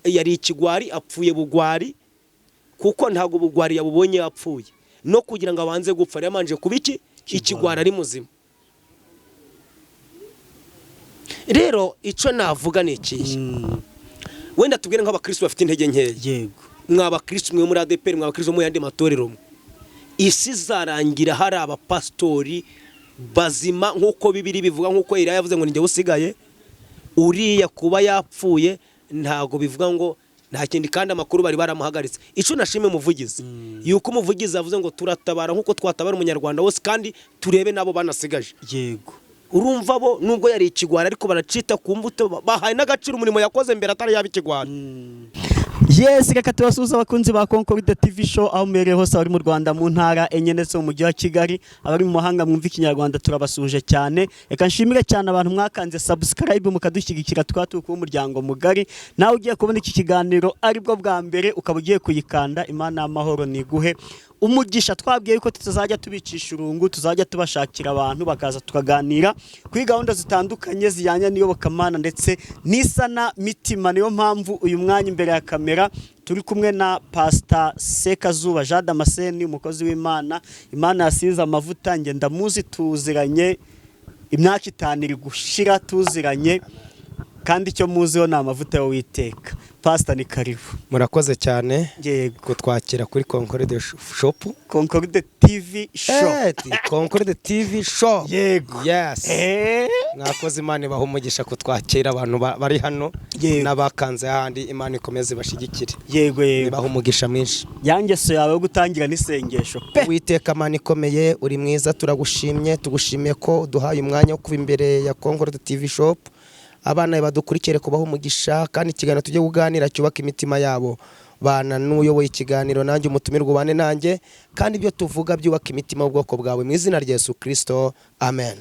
Yari ikigwari, apfuye bugwari, kuko ntabwo ubugwari yabubonye yapfuye. No kugira ngo abanze gupfa yamanje kuba iki? Ikigwari ari muzima. Rero icyo navuga ni ikihe? Wenda tubwire nk'abakristo bafite intege nkeya. Mwa bakristo mwe muri ADEPR, mwa bakristo mu yandi matorero mwe, isi izarangira hari abapasitori bazima nk'uko Bibiri bivuga, nk'uko Eliya yavuze ngo ninjye usigaye. Uriya kuba yapfuye ntabwo bivuga ngo nta kindi, kandi amakuru bari baramuhagaritse. Icyo nashimye umuvugizi, yuko umuvugizi yavuze ngo turatabara nk'uko twatabara umunyarwanda wose, kandi turebe n'abo banasigaje. Urumva bo nubwo yari ikigwari, ariko baracita ku mbuto, bahaye n'agaciro umurimo yakoze mbere atari yaba ikigwari. Yes, reka tubasuhuze abakunzi ba Concorde TV Show aho muherereye hose, abari mu Rwanda mu ntara enye ndetse mu mujyi wa Kigali, abari mu mahanga mwumva Ikinyarwanda, turabasuhuje cyane. Reka nshimire cyane abantu mwakanze subscribe mukadushyigikira, tukaba turi kuba umuryango mugari. Nawe ugiye kubona iki kiganiro aribwo bwa mbere, ukaba ugiye kuyikanda, Imana y'amahoro niguhe umugisha. Twabwiye yuko tutazajya tubicisha urungu, tuzajya tubashakira abantu bakaza tukaganira kuri gahunda zitandukanye zijyanye n'iyobokamana ndetse n'isana mitima. Niyo mpamvu uyu mwanya imbere ya kamera turi kumwe na Pastor Sekazuba Jean Damascene, umukozi w'Imana Imana yasize amavuta. Njye ndamuzi, tuziranye imyaka 5 iri gushira tuziranye, kandi icyo muziho ni amavuta y'Uwiteka. Pastor, ni karibu. Murakoze cyane kutwakira kuri Concorde Shop. Concorde TV Show. Concorde TV Show. Yego. Yes. Mwakoze, Imana ibaha umugisha kutwakira, abantu bari hano n'abakanze ahandi, Imana ikomeze ibashyigikire. Yego. Ibaha umugisha mwinshi. Ya ngeso yawe yo gutangira n'isengesho pe. Uwiteka Mana ikomeye, uri mwiza, turagushimye, tugushimiye ko uduhaye umwanya wo kuba imbere ya Concorde TV Shop. Abana badukurikire kubaha umugisha, kandi ikiganiro tujye kuganira cyubaka imitima yabo. Bana n'uyoboye ikiganiro, nanjye umutumirwa ubane nanjye, kandi ibyo tuvuga byubaka imitima y'ubwoko bwawe, mu izina rya Yesu Kirisito, amen.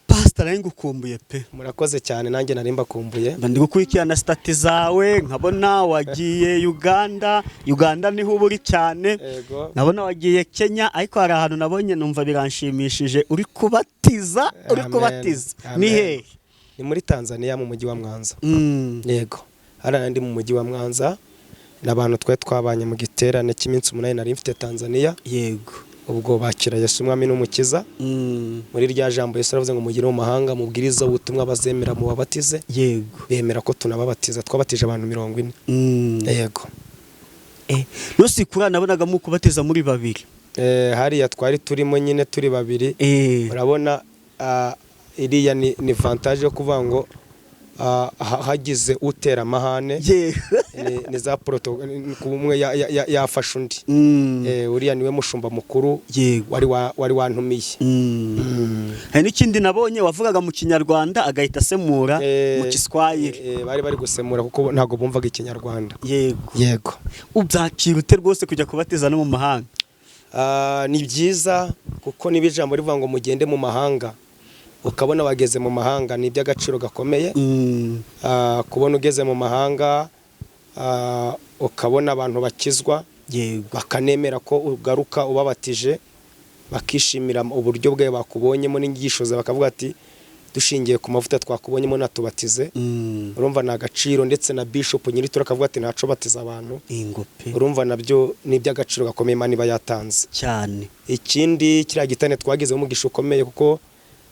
Pastor, nari ngukumbuye pe. Murakoze cyane, nanjye nari mbakumbuye. Mba ndi gukurikirana status zawe, nkabona wagiye Uganda. Uganda niho uba uri cyane. Yego. Nkabona wagiye Kenya, ariko hari ahantu nabonye numva biranshimishije, uri kubatiza, uri Amen. kubatiza. Amen. Ni hehe? Ni muri Tanzania, mu mujyi wa Mwanza. Yego, hariya ndi mu mujyi wa Mwanza n'abantu twari twabanye mu giterane cy'iminsi 8 nari mfite Tanzania. Ubwo bakira Yesu Umwami n'Umukiza. Muri rya jambo Yesu aravuze ngo mugire mu mahanga, mubwirize ubutumwa, bazemera mubabatize. Bemera ko tunababatiza, twabatije abantu 40. Yego. Nusi kuri nabonaga mu kubatiza muri babiri. Hariya twari turimo nyine turi babiri. Urabona, iriya ni vantage yo kuvuga ngo hagize utera amahane, ni za proto ni ku umwe yafashe undi. Uriya niwe mushumba mukuru wari wantumiye. Hari n'ikindi nabonye, wavugaga mu Kinyarwanda agahita asemura mu Kiswahili. Bari gusemura kuko ntabwo bumvaga Ikinyarwanda. Yego. Ubyakira ute rwose kujya kubatiza no mu mahanga? Ni byiza, kuko niba ijambo rivuga ngo mugende mu mahanga, ukabona bageze mu mahanga, ni iby'agaciro gakomeye. Kubona ugeze mu mahanga, ukabona abantu bakizwa, bakanemera ko ugaruka ubabatije, bakishimira uburyo bwe bakubonyemo n'inyigisho zawe, bakavuga ati dushingiye ku mavuta twakubonyemo natubatize. Urumva ni agaciro, ndetse na bishop nyiritura akavuga ati ntaco batiza abantu. Ingo pe. Urumva nabyo ni iby'agaciro gakomeye Imana iba yatanze. Cyane. Ikindi, kiriya giterane twagizemo umugisha ukomeye, kuko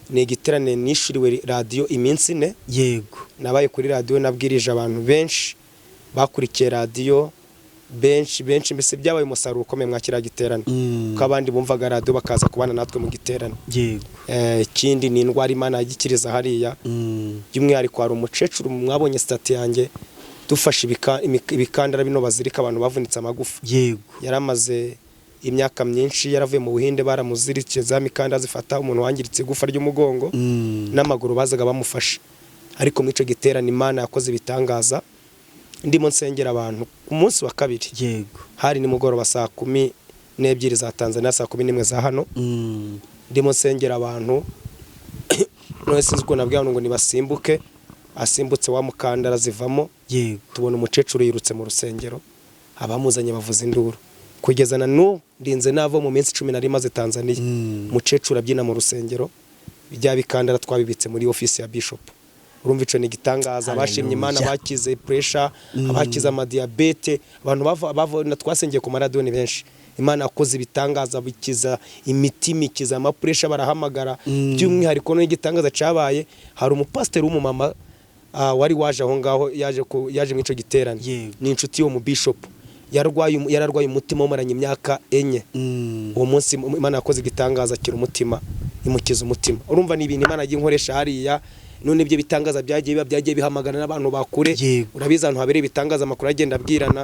ni igiterane nishuriwe radiyo iminsi 4. Nabaye kuri radiyo, nabwirije abantu benshi, bakurikiye radiyo benshi benshi, mbese byabaye umusaruro ukomeye mwa kiriya giterane, kuko abandi bumvaga radiyo bakaza kubana natwe mu giterane. Ikindi ni indwara Imana yagikiriza hariya. By'umwihariko hari umukecuru, mwabonye status yanjye, dufashe ibikandara bino bazirika abantu bavunitse amagufa. Yari amaze imyaka myinshi yaravuye mu Buhinde, baramuzirikiye za mikanda zifata umuntu wangiritse igufa ry'umugongo n'amaguru, bazaga bamufasha. Ariko muri icyo giterane Imana yakoze ibitangaza. Ndimo nsengera abantu ku munsi wa kabiri, hari nimugoroba saa 12 za Tanzania, saa 11 za hano. Ndimo nsengera abantu, none sinzi ukuntu nabwiye abantu ngo nibasimbuke, asimbutse wa mukandara zivamo. Tubona umukecuru yirutse mu rusengero, abamuzanye bavuza induru. Kugeza na n'ubu ndinze nava mu minsi 10 nari maze Tanzania, umukecuru abyina mu rusengero. Bya bikandara twabibitse muri ofisi ya bishop. Urumva ico ni igitangaza. Bashimye Imana, bakize pressure, abakize amadiyabete, abantu bava twasengeye ku maradiyo ni benshi. Imana yakoze ibitangaza, bikiza imitima, ikiza amapressure, barahamagara. By'umwihariko n'igitangaza cyabaye, hari umupasiteri w'umumama wari waje aho ngaho, yaje muri ico giterane. Ni inshuti y'uwo mu bishop. Yararwaye umutima umaranye imyaka 4. Uwo munsi Imana yakoze igitangaza, akira umutima, imukiza umutima. Urumva ni ibintu Imana yagiye inkoresha hariya. None ibyo bitangaza byagiye biba, byagiye bihamagana n'abantu bakure. Urabizi, ahantu habereye ibitangaza amakuru agenda abwirana,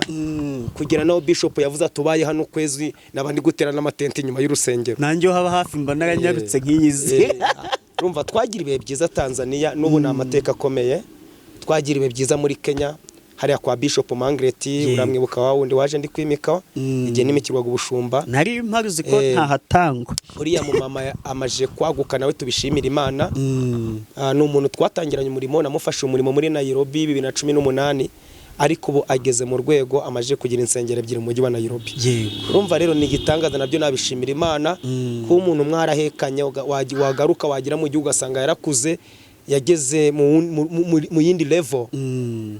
kugera naho bishop yavuze ati: "Ubaye hano ukwezi naba ndi gutera n'amatente inyuma y'urusengero." Nanjye haba hafi mba naranyarutse nk'iyizi. Urumva twagira ibihe byiza Tanzania, n'ubu ni amateka akomeye. Twagira ibihe byiza muri Kenya, hariya kwa Bishop Mangret. Uramwibuka, wa wundi waje ndi kwimika igihe nimikirwaga ubushumba. Nari mparuzi ko ntahatangwa. Uriya mumama amaje kwaguka nawe, tubishimira Imana. Ni umuntu twatangiranye umurimo, namufashe umurimo muri Nairobi 2018, ariko ubu ageze mu rwego amaje kugira insengero ebyiri mu mujyi wa Nairobi. Urumva rero ni igitangaza, nabyo nabishimira Imana. Kuba umuntu mwarahekanye, wagaruka wagera mu gihugu ugasanga yarakuze, yageze mu yindi level.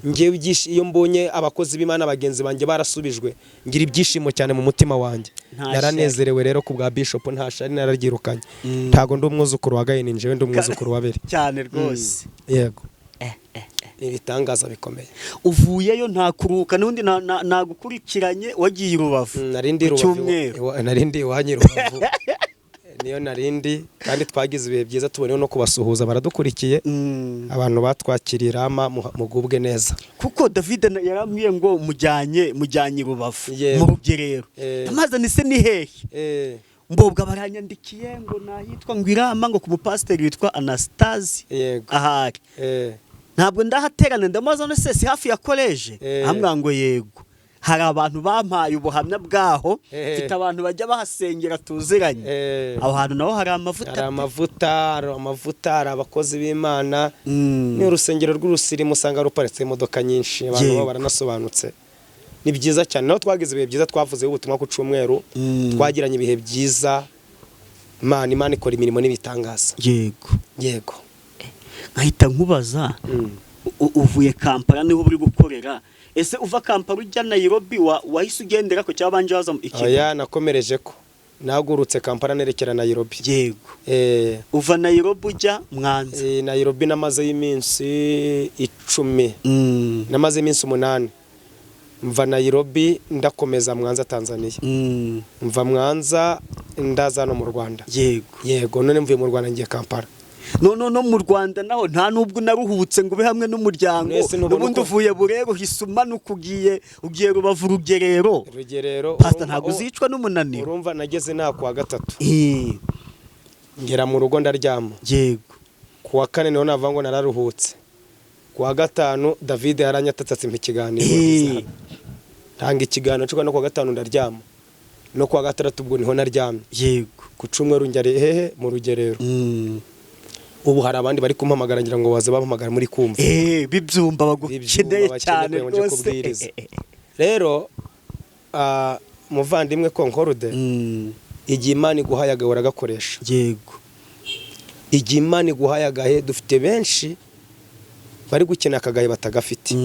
Ngewe iyo mbonye abakozi b'Imana bagenzi banjye barasubijwe, ngira ibyishimo cyane mu mutima wanjye. Nta Naranezerewe rero ku bwa bishop. Nta shari, nararyirukanye. Ntago ndi umwuzukuru wa Gahini, njyewe ndi umwuzukuru wa Beri. Cyane rwose. Yego, ni ibitangaza bikomeye. Uvuyeyo nta kuruhuka n'undi nagukurikiranye wagiye i Rubavu Narindi ku Rubavu. cyumweru. Narindi iwanyu i Rubavu, niyo narindi, kandi twagize ibihe byiza, tuboneyeho no kubasuhuza baradukurikiye. Abantu batwakiriye Rama, mugubwe neza. Kuko David yarambwiye ngo mujyanye i Rubavu mu Rugerero. Amazi ni se ni hehe? Mbobwa baranyandikiye ngo nahitwa ngo Irama, ngo ku mupasiteri witwa Anastase. Ahari ntabwo ndahaterana. Ndamubaza: "None se si hafi ya koleje?" Ambwira ngo yego. Hari abantu bampaye ubuhamya bwaho. Mfite abantu bajya bahasengera tuziranye. Aho hantu naho hari amavuta. Hari amavuta, hari amavuta, hari abakozi b'Imana. Ni urusengero rw'urusirimu, usanga ruparitse imodoka nyinshi, abantu baba baranasobanutse. Ni byiza cyane, naho twagize ibihe byiza, twavuzeho ubutumwa ku cyumweru. Twagiranye ibihe byiza. Imana ikora imirimo n'ibitangaza. Yego. Nkahita nkubaza, uvuye Kampala niho uri gukorera. Ese uva Kampala ujya Nairobi wahise ugendera ko cyangwa wabanje waza i Kigali? Oya, nakomereje ko nahagurutse Kampala nerekera Nairobi. Uva Nairobi ujya Mwanza? Nairobi namazeyo iminsi 10. Namaze iminsi 8. Mva Nairobi ndakomeza Mwanza, Tanzania. Mva Mwanza ndaza hano mu Rwanda. Yego, none mvuye mu Rwanda ngiye Kampala. No mu Rwanda naho nta nubwo unaruhutse ngo ube hamwe n'umuryango. Mwese ntubona N'ubundi uvuye Burero uhise umanuka, ugiye Rubavu, Rugerero. Rugerero. Pastor, ntabwo uzicwa n'umunaniro? Urumva nageze nta kuwa gatatu, ngera mu rugo ndaryama. Ku wa kane niho navuga ngo nararuhutse. Ku wa gatanu David yaranyatatse impa ikiganiro. Ntanga ikiganiro cyo no ku wa gatanu ndaryama, no ku wa gatandatu ubwo niho naryamye. Ku cyumweru njya hehe? Mu Rugerero. Ubu hari abandi bari kumpamagara, ngira ngo baze bampamagara muri kumva. B'ibyumba bagukeneye B'ibyumba cyane bakeneye ngo nje rwose. kubwiriza. Rero muvandimwe Concorde, igihe Imana iguhaye agahe uragakoresha. Igihe Imana iguhaye agahe, dufite benshi bari gukina akagahe batagafite.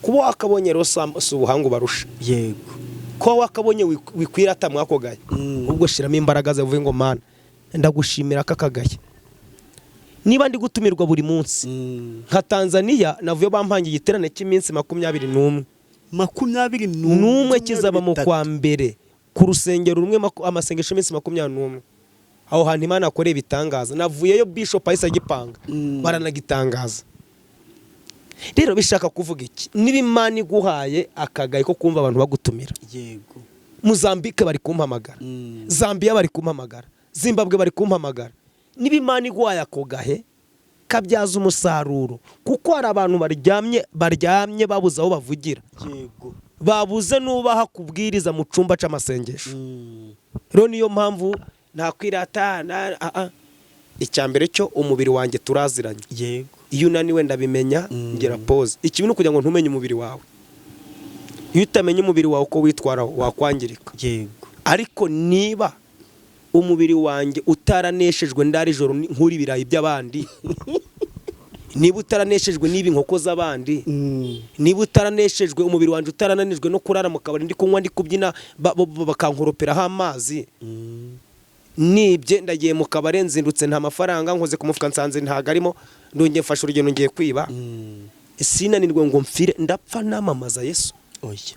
Kuba wakabonye rero si ubuhanga ubarusha. Kuba wakabonye wikwirata mwako gahe, ubwo shiramo imbaraga zawe ngo: "Mana, ndagushimira aka kagahe niba ndi gutumirwa buri munsi." Nka Tanzania navuye bampangiye igiterane cy'iminsi 21. 21? N'umwe, kizaba mu kwa mbere ku rusengero rumwe, amasengesho y'iminsi 21. Aho hantu Imana yakoreye ibitangaza. Navuyeyo bishop ahise agipanga, baranagitangaza. Rero bishaka kuvuga iki? Niba Imana iguhaye akagaye ko kumva abantu bagutumira, Mozambique bari kumpamagara, Zambia bari kumpamagara, Zimbabwe bari kumpamagara, niba Imana iguhaye ako gahe, kabyaza umusaruro, kuko hari abantu baryamye babuze aho bavugira, babuze n'ubaha kubwiriza mu cyumba cy'amasengesho. Rero niyo mpamvu nta kwirata. Icya mbere cyo, umubiri wanjye turaziranye. Iyo unaniwe ndabimenya, ngira pause. Ikibi ni ukugira ngo ntumenye umubiri wawe. Iyo utamenya umubiri wawe uko witwara, wakwangirika. Ariko niba umubiri wanjye utaraneshejwe, ndara ijoro nkura ibirayi by'abandi. Niba utaraneshejwe n'ibi inkoko z'abandi, niba utaraneshejwe, umubiri wanjye utarananijwe no kurara mu kabari, ndi kunywa, ndi kubyina, bakankoroperaho amazi, nibye, ndagiye mu kabari, nzindutse nta mafaranga, nkoze ku mufuka nsanze ntago arimo, ndongeye mfashe urugendo ngiye kwiba, sinanirwe ngo mfire, ndapfa namamaza Yesu? Oya.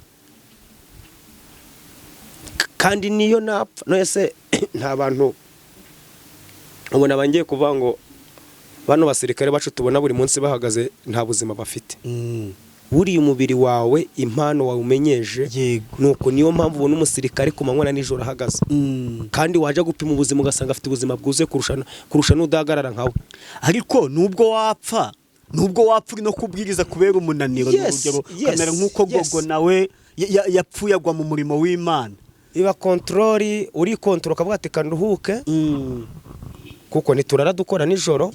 Kandi niyo napfa none se nta bantu ubona bangiye kuvuga ngo bano basirikare bacu tubona buri munsi bahagaze nta buzima bafite? Buriya umubiri wawe impano wawumenyeje. Nuko niyo mpamvu ubona umusirikare ku manywa na nijoro ahagaze, kandi wajya gupima ubuzima ugasanga afite ubuzima bwuzuye kurusha n'udahagarara nkawe. Ariko nubwo wapfa uri no kubwiriza kubera umunaniro, ni urugero, ukamera nk'uko Gogo nawe yapfuye agwa mu murimo w'Imana. Iba control, uri control ukavuga ati kanduhuke, kuko ntiturara dukora nijoro.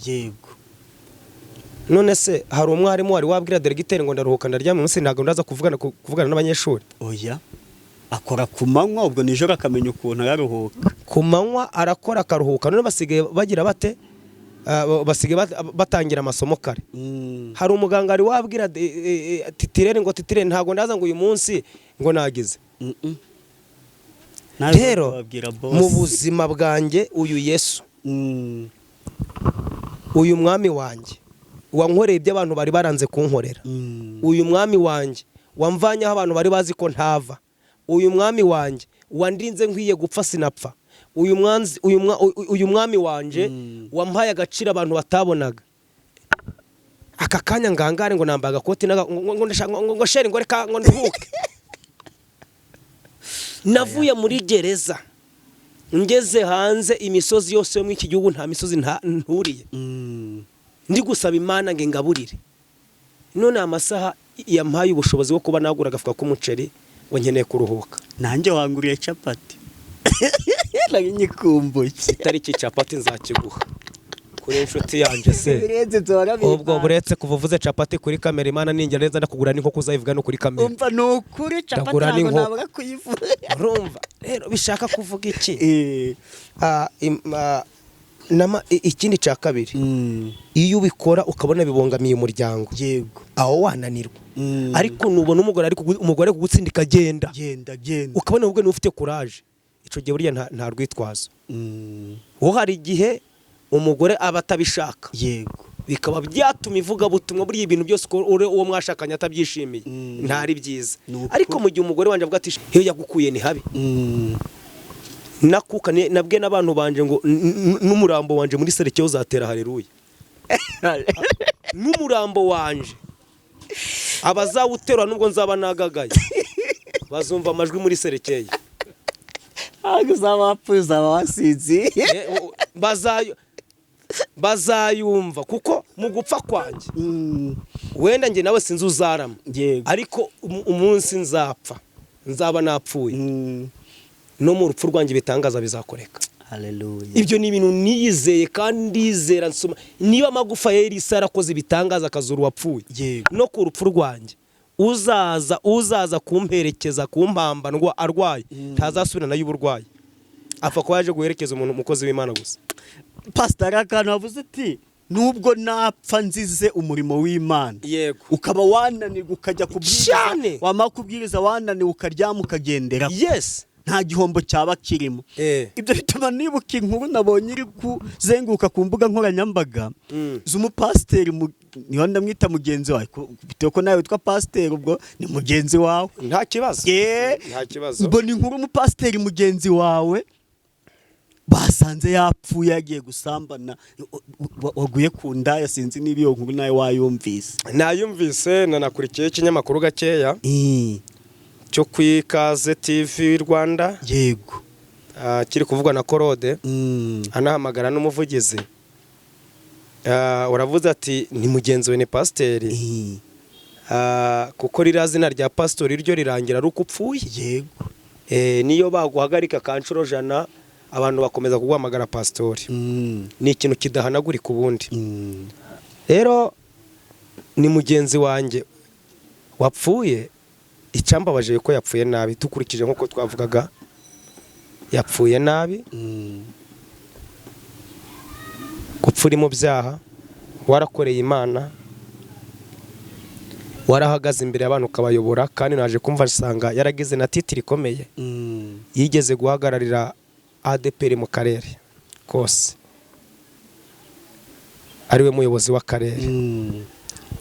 None se hari umwarimu wari wabwira diregiteri ngo ndaruhuka, ndaryamye umunsi, ntabwo ndaza kuvugana n'abanyeshuri? Oya, akora ku manywa, ubwo nijoro akamenya ukuntu araruhuka. Ku manywa arakora akaruhuka. None basigaye bagira bate? Basigaye batangira amasomo kare. Hari umuganga wari wabwira titulaire ngo titulaire, ntabwo ndaza ngo uyu munsi ngo nagize? Mm-mm. Nawe Rero wabwira boss. mu buzima bwanjye, uyu Yesu, uyu mwami wanjye wankoreye ibyo abantu bari baranze kunkorera, uyu mwami wanjye wamvanyeho abantu bari bazi ko ntava, uyu mwami wanjye wandinze nkwiye gupfa sinapfa, uyu mwanzi uyu mwami wanjye wampaye agaciro abantu batabonaga, aka kanya ngangare ngo nambaye agakoti ngo ndashaka ngo chéri, ngo reka ngo nduhuke? Navuye muri gereza, ngeze hanze, imisozi yose yo muri iki gihugu, nta misozi nturiye, ndi gusaba Imana ngo ingaburire. None amasaha yampaye ubushobozi bwo kuba nagura agafuka k'umuceri, ngo nkeneye kuruhuka? Nanjye wanguriye capati, nari nyikumbuye. Itariki capati nzakiguha kuri inshuti yanjye se. Birenze nzora. Ubwo buretse kuva uvuze capati kuri kamera, Imana ninjya neza ndakugura n'inkoko, uzayivuga no kuri kamera. Umva, ni ukuri capati Ndagura ntabwo n'inkoko. nabura kuyivuga. Urumva rero bishaka kuvuga iki? Eh. Ikindi cya kabiri, iyo ubikora ukabona bibangamiye umuryango, aho wananirwa. Ariko nubona umugore ari umugore ari kugutsinda ikagenda, Genda genda. ukabona ubwo niba ufite courage, icyo gihe burya nta rwitwazo. Wowe hari igihe umugore aba atabishaka, bikaba byatuma ivugabutumwa, buriya ibintu byose uko uwo mwashakanye atabyishimiye, ntari byiza. Ni ukuri. Ariko mu gihe umugore wanjye avuga ati iyo yagukuye ni habi, nakuka nabwiye n'abantu banje ngo n'umurambo wanje muri cercueil uzatera haleluya, n'umurambo wanje abazawuterura, nubwo nzaba nagagaye, bazumva amajwi muri cercueil. Ntabwo uzaba wapfuye, uzaba wasinziye. Bazayumva kuko mu gupfa kwanjye, wenda njye nawe sinzi uzarama, ariko umunsi nzapfa, nzaba napfuye, no mu rupfu rwanjye ibitangaza bizakoreka. Haleluya. Ibyo ni ibintu niyizeye kandi ndizera, nsoma niba amagufa ya Elisa yarakoze ibitangaza akazura uwapfuye, no ku rupfu rwanjye uzaza kumperekeza kumpamba arwaye ntazasubira nayo uburwayi, apfa kuba yaje guherekeza umuntu, umukozi w'Imana gusa. Pasiteri, hari akantu wavuze uti nubwo napfa nzize umurimo w'Imana. Ukaba wananirwa ukajya kubwiriza, wamara kubwiriza wananiwe ukaryama ukagendera, nta gihombo cyaba kirimo. Ibyo bituma nibuka inkuru nabonye iri kuzenguruka ku mbuga nkoranyambaga z'umupasiteri, niho ndamwita mugenzi wawe, bitewe ko nawe witwa pasiteri, ubwo ni mugenzi wawe. Nta kibazo. Nta kibazo. Mbona inkuru, umupasiteri mugenzi wawe basanze yapfuye yagiye gusambana, waguye ku ndaya. Sinzi niba iyo nkuru nawe wayumvise. Nayumvise, nanakurikiye ikinyamakuru gakeya cyo ku Ikaze TV Rwanda, kiri kuvugwa na Korode, anahamagara n'umuvugizi. Uravuze ati ni mugenzi we, ni pasiteri. Kuko ririya zina rya pasitori ryo rirangira ari uko upfuye. Niyo baguhagarika kanshuro 100, abantu bakomeza kuguhamagara pasitori. Ni ikintu kidahanagurika ubundi. Rero ni mugenzi wanjye wapfuye. Icyambabaje ko yapfuye nabi, dukurikije nk'uko twavugaga, yapfuye nabi. Gupfa uri mu byaha, Warakoreye Imana, warahagaze imbere y'abantu ukabayobora, kandi naje kumva nsanga yaragize na titre ikomeye. Yigeze guhagararira ADEPR mu karere kose, ariwe muyobozi w'akarere.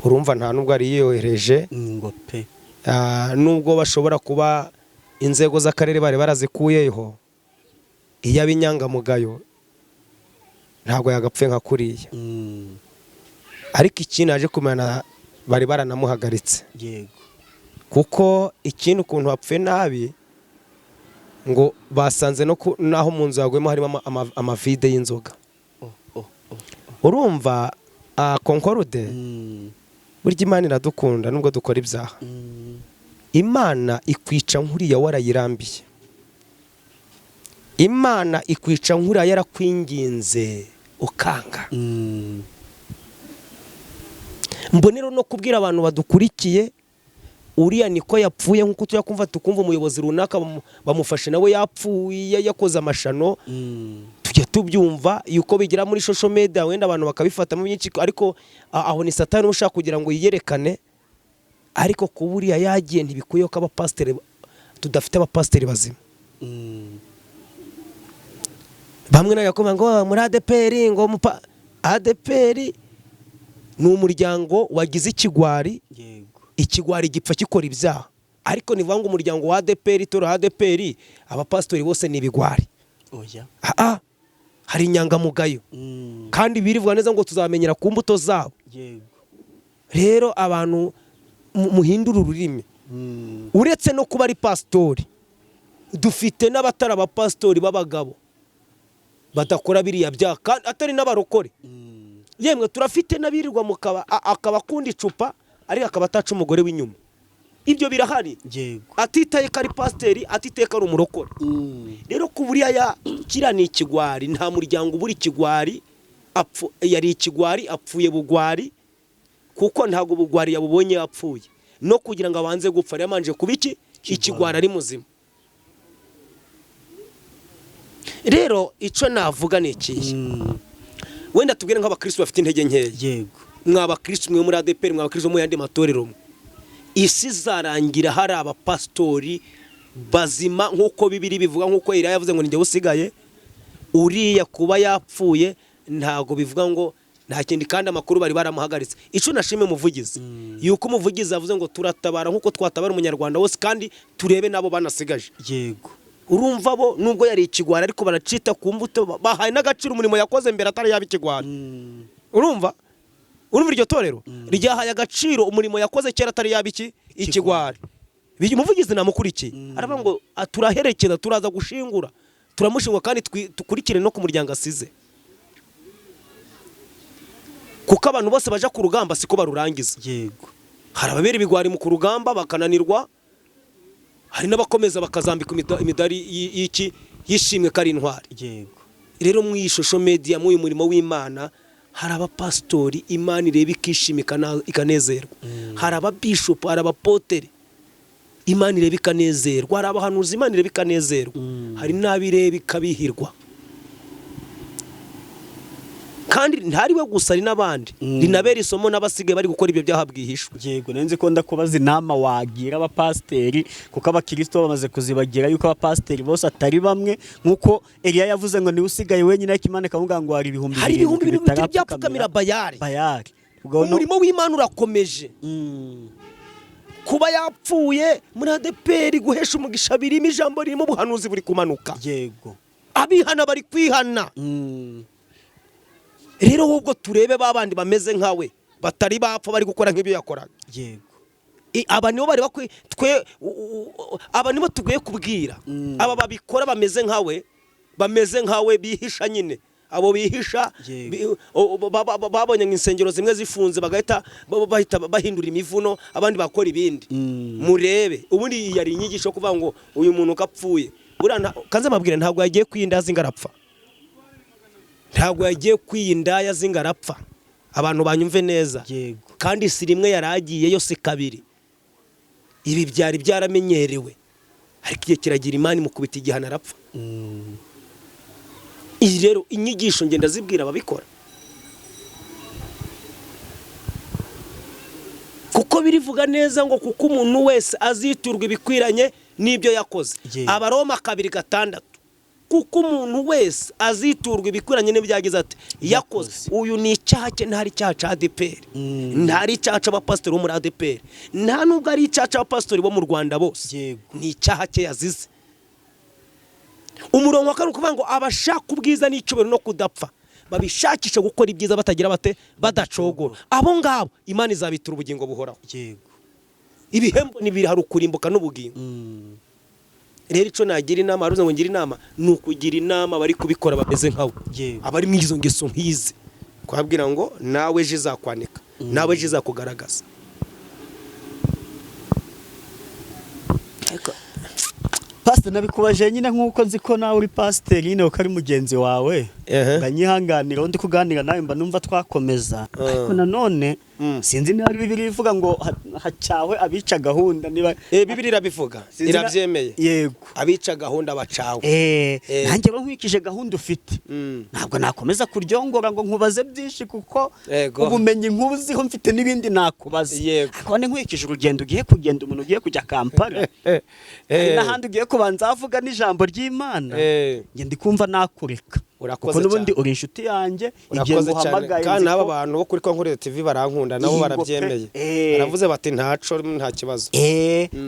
Urumva nta nubwo yari yiyohereje. Ngo pe. Nubwo bashobora kuba inzego z'akarere bari barazikuyeho, iyo aba inyangamugayo ntabwo yagapfuye nka kuriya. Ariko ikindi naje kumenya, bari baranamuhagaritse. Kuko ikindi ukuntu hapfuye nabi, ngo basanze no naho mu nzu yaguyemo harimo amavide y'inzoga. Oh, oh, oh. Urumva Concorde, burya Imana iradukunda nubwo dukora ibyaha. Imana ikwica nkuriya warayirambiye, Imana ikwica nkuriya yarakwinginze ukanga. Mbonero no kubwira abantu badukurikiye, uriya niko yapfuye nk'uko tujya kumva tukumva umuyobozi runaka bamufashe nawe yapfuye yakoze amashano. Tujya tubyumva yuko bigira muri social media, wenda abantu bakabifatamo byinshi, ariko aho ni Satani uba ushaka kugira ngo yiyerekane. Ariko kuba uriya yagiye ntibikwiye ko abapasiteri tudafite abapasiteri bazima. Bamwe nawe ngo muri ADEPR, ngo ADEPR ni umuryango wagize ikigwari. Ikigwari gipfa gikora ibyaha, ariko ni ngo umuryango wa ADEPR, itorero ADEPR, abapasitori bose ni ibigwari? Oya. Ah, hari inyangamugayo. Kandi birivuga neza ngo tuzamenyera ku mbuto zabo. Rero abantu muhindure ururimi. Uretse no kuba ari pasitori, dufite n'abatari abapasitori b'abagabo badakora biriya byaha kandi atari n'abarokore. Yemwe, turafite n'abirirwa mu kaba, akaba akunda icupa ariko akaba ataca umugore w'inyuma. Ibyo birahari. Atitaye ko ari pasiteri, atitaye ko ari umurokore. Rero ku buriya ya kiriya ni ikigwari, nta muryango ubura ikigwari. Yari ikigwari, apfuye bugwari, kuko ntabwo bugwari yabubonye yapfuye. No kugira ngo abanze gupfa yamanje kuba iki? Ikigwari ari muzima. Rero icyo navuga ni ikihe? Wenda tubwire nk'abakristo bafite intege nkeya. Mwa bakristo mwe muri ADEPR, mwa bakristo mu yandi matorero mwe, isi izarangira hari abapasitori bazima nk'uko Bibiri bivuga, nk'uko Eliya yavuze ngo ninjye usigaye. Uriya kuba yapfuye ntabwo bivuga ngo nta kindi, kandi amakuru bari baramuhagaritse. Icyo nashimye umuvugizi, yuko umuvugizi yavuze ngo turatabara nk'uko twatabara umunyarwanda wose, kandi turebe n'abo banasigaje. Urumva bo nubwo yari ikigwari, ariko baracita ku mbuto, bahaye n'agaciro umurimo yakoze mbere atari yaba ikigwari. Urumva iryo torero ryahaye agaciro umurimo yakoze kera atari yaba iki? Ikigwari. Umuvugizi namukurikiye, aravuga ngo turaherekeza, turaza gushingura, turamushingura, kandi dukurikire no ku muryango asize, kuko abantu bose baja ku rugamba siko barurangiza. Hari ababera ibigwari mu ku rugamba bakananirwa, hari n'abakomeza bakazambika imidari y'iki? Y'ishimwe ko ari intwari. Rero mu iyi social media, mu uyu murimo w'Imana, hari abapasitori Imana ireba ikishima ikanezerwa, hari ababishopu, hari abapotere Imana ireba ikanezerwa, hari abahanuzi Imana ireba ikanezerwa, hari n'abireba ikabihirwa. Kandi ntari we gusa, hari n'abandi. Rinabera isomo n'abasigaye bari gukora ibyo byaha bwihishwa. Yego, nzi ko ndakubaza inama wagira abapasiteri, kuko abakristo bamaze kuzibagira yuko abapasiteri bose atari bamwe, nk'uko Eliya yavuze ngo niwe usigaye wenyine, ariko Imana ikamubwira ngo hari ibihumbi Hari 7000 bitari byapfukamira Bayari. Bayari. Ubwo Umurimo w'Imana urakomeje. Kuba yapfuye, muri ADEPR guhesha umugisha birimo, ijambo ririmo, ubuhanuzi buri kumanuka. Abihana bari kwihana. Rero ahubwo turebe ba bandi bameze nkawe batari bapfa, bari gukora nk'ibyo yakoraga. Aba nibo bari bakwiye, twe aba nibo tugwiye kubwira. Aba babikora bameze nkawe, bameze nkawe bihisha nyine, abo bihisha babonye ngo insengero zimwe zifunze, bagahita bahita bahindura imivuno, abandi bakora ibindi. Murebe, ubundi iyi yari inyigisho yo kuvuga ngo uyu muntu uko apfuye, buriya kanze mbabwire, ntabwo yagiye kwiyinda zingarapfa, ntabwo yagiye kwiyindaya zingarapfa. Abantu banyumve neza. Kandi si rimwe yari agiyeyo, si kabiri, ibi byari byaramenyerewe, ariko igihe kiragira Imana imukubita igihano arapfa. Iyi rero inyigisho ngenda zibwira ababikora. Birivuga neza ngo kuko umuntu wese aziturwa ibikwiranye n'ibyo yakoze. Abaroma 2:6, kuko umuntu wese aziturwa ibikwiranye n'ibyo yagize ati yakoze. Uyu ni icyaha cye, ntari icyaha cya ADEPR, ntari icyaha cy'abapasitori bo muri ADEPR, nta nubwo ari icyaha cy'abapasitori bo mu Rwanda bose. Ni icyaha cye yazize. Umurongo wa kane ukuvuga ngo abashaka ubwiza n'icyubahiro no kudapfa babishakisha gukora ibyiza batagira bate, badacogora, abo ngabo Imana izabitura ubugingo buhoraho. Ibihembo ni bibiri, hari ukurimbuka n'ubugingo. Rero icyo nagira inama, haruze ngo ngire inama, ni ukugira inama bari kubikora bameze nkawe, abari mu izo ngeso nk'izi, kubabwira ngo nawe ejo izakwanika, nawe ejo izakugaragaza. Pasiteri, nabikubaje nyine nk'uko nzi ko nawe uri pasiteri nyine, uko ari mugenzi wawe, nganyihanganira undi kuganira nawe mba numva twakomeza, ariko nanone sinzi niba ari Bibiliya ivuga ngo hacyahwe abica gahunda, niba Bibiliya irabivuga. Sinzi Irabyemeye. Abica gahunda bacawe. Nanjye rero nkurikije gahunda ufite, ntabwo nakomeza kuryongora ngo nkubaze byinshi, kuko ubumenyi nkuziho mfite n'ibindi nakubaza. Ariko nkurikije urugendo ugiye kugenda, umuntu ugiye kujya Kampala, hari n'ahandi ugiye kubanza avuga n'ijambo ry'Imana, njye ndi kumva nakureka, Urakoze kuko n'ubundi cyane. uri inshuti yanjye, igihe Urakoze cyane. nguhamagaye Kandi nzi n'aba ko bantu bo kuri Concord TV barankunda nabo. Yego pe. Barabyemeye. Baravuze bati ntaco, nta kibazo.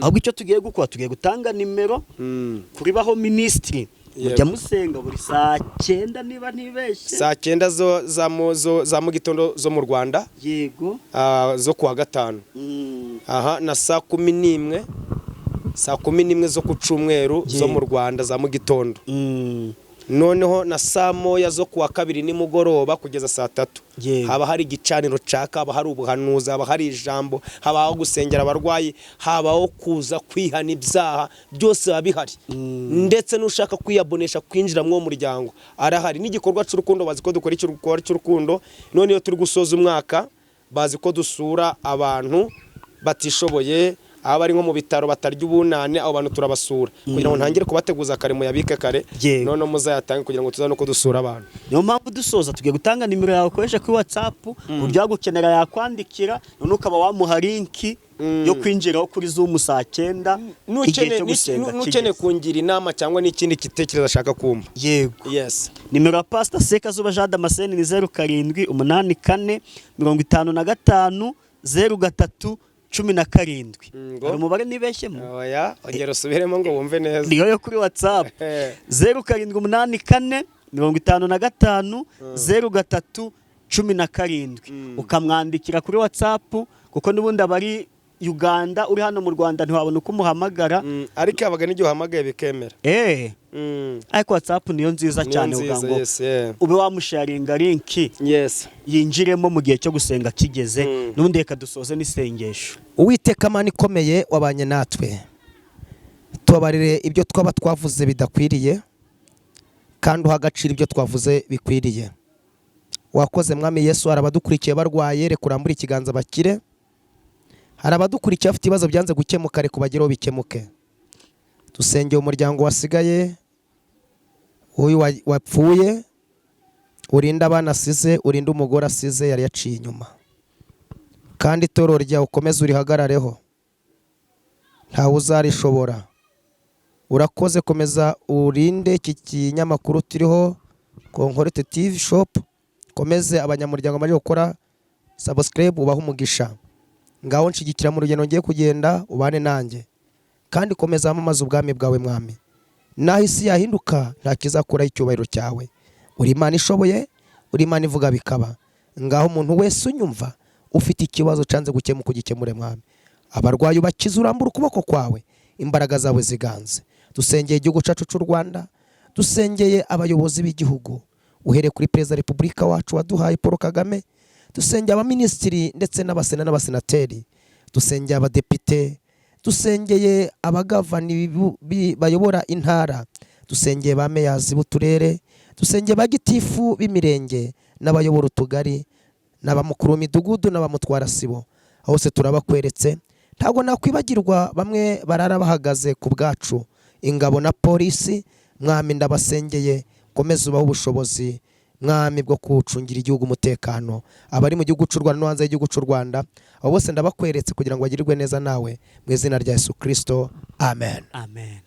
Ahubwo icyo tugiye gukora, tugiye gutanga nimero kuri Baho Ministry. Mujya musenga buri saa 9, niba ntibeshye? Saa 9 zo za mu za mu gitondo zo mu Rwanda, zo kuwa gatanu. Aha na saa 11, saa 11 zo ku cyumweru zo mu Rwanda za mu gitondo. Noneho na saa 1 zo kuwa kabiri nimugoroba kugeza saa 3. Haba hari igicaniro caka, haba hari ubuhanuzi, haba hari ijambo, habaho gusengera abarwayi, habaho kuza kwihana ibyaha, byose biba bihari. Ndetse n'ushaka kwiyabonesha kwinjira muri uwo muryango arahari. N'igikorwa cy'urukundo, bazi ko dukora igikorwa cy'urukundo. None iyo turi gusoza umwaka, bazi ko dusura abantu batishoboye, aba ari nko mu bitaro batarya ubunane, abo bantu turabasura kugira ngo ntangire kubateguza kare, muyabike kare, noneho muzayatange kugira ngo tuzane uko dusura abantu. Niyo mpamvu dusoza tugiye gutanga nimero yawe ukoresha kuri WhatsApp, uburyo yagukenera yakwandikira, none ukaba wamuha link yo kwinjiraho kuri Zoom saa 9 igihe cyo gusenga N'ukeneye kigeze. kungira inama cyangwa n'ikindi gitekerezo ashaka kumva. Yes. Nimero ya Pastor Sekazuba Jean Damascene ni 0784550317. Ngo? Hari umubare nibeshyemo? Oya, ongera usubiremo ngo wumve neza. Niyo yo kuri WhatsApp. 0784550317, ukamwandikira kuri WhatsApp, kuko n'ubundi aba ari Uganda, uri hano mu Rwanda ntiwabona uko umuhamagara. Ariko yabaga n'igihe uhamagaye bikemera. Ariko WhatsApp niyo nziza Niyo cyane, nziza, uvuga ngo yes, yeah. ube wamusharinga link yinjiremo mu gihe cyo gusenga kigeze. N'ubundi reka dusoze n'isengesho. Uwiteka Mana ikomeye, wabanye natwe, tubabarire ibyo twaba twavuze bidakwiriye, kandi uha agaciro ibyo twavuze bikwiriye. Wakoze, Mwami Yesu. Hari abadukurikiye barwaye, reka urambure ikiganza bakire. Hari abadukurikiye bafite ibibazo byanze gukemuka, reka ubagereho bikemuke. Dusengeye umuryango wasigaye, uyu wapfuye, urinde abana asize, urinde umugore asize yari yaciye inyuma, kandi itorero ryawe ukomeze urihagarareho, ntawe uzarishobora. Urakoze, komeza urinde iki kinyamakuru turiho, Concord TV Shop, komeze abanyamuryango bamaze gukora subscribe, ubahe umugisha. Ngaho nshigikira mu rugendo ngiye kugenda, ubane nanjye, kandi komeza wamamaze ubwami bwawe, Mwami. Naho isi yahinduka, nta kizakuraho icyubahiro cyawe. Uri Imana ishoboye, uri Imana ivuga bikaba. Ngaho umuntu wese unyumva ufite ikibazo cyanze gukemuka, ugikemure, Mwami. Abarwayi ubakize, urambura ukuboko kwawe, imbaraga zawe ziganze. Dusengeye igihugu cyacu cy'u Rwanda, dusengeye abayobozi b'igihugu, uhereye kuri Perezida wa Repubulika wacu waduhaye Paul Kagame, dusengeye abaminisitiri ndetse n'abasena n'abasenateri, dusengeye abadepite, dusengeye abagavani bayobora intara, dusengeye ba meyazi b'uturere, dusengeye ba gitifu b'imirenge n'abayobora utugari n'abamukuru b'imidugudu n'abamutwara sibo, hose turabakweretse. Ntabwo nakwibagirwa bamwe barara bahagaze ku bwacu, ingabo na polisi. Mwami, ndabasengeye, komeza ubahe ubushobozi. Mwami, bwo kucungira igihugu umutekano, abari mu gihugu cy'u Rwanda no hanze y'igihugu cy'u Rwanda, abo bose ndabakweretse kugira ngo bagirirwe neza nawe, mu izina rya Yesu Kirisito, amen. Amen.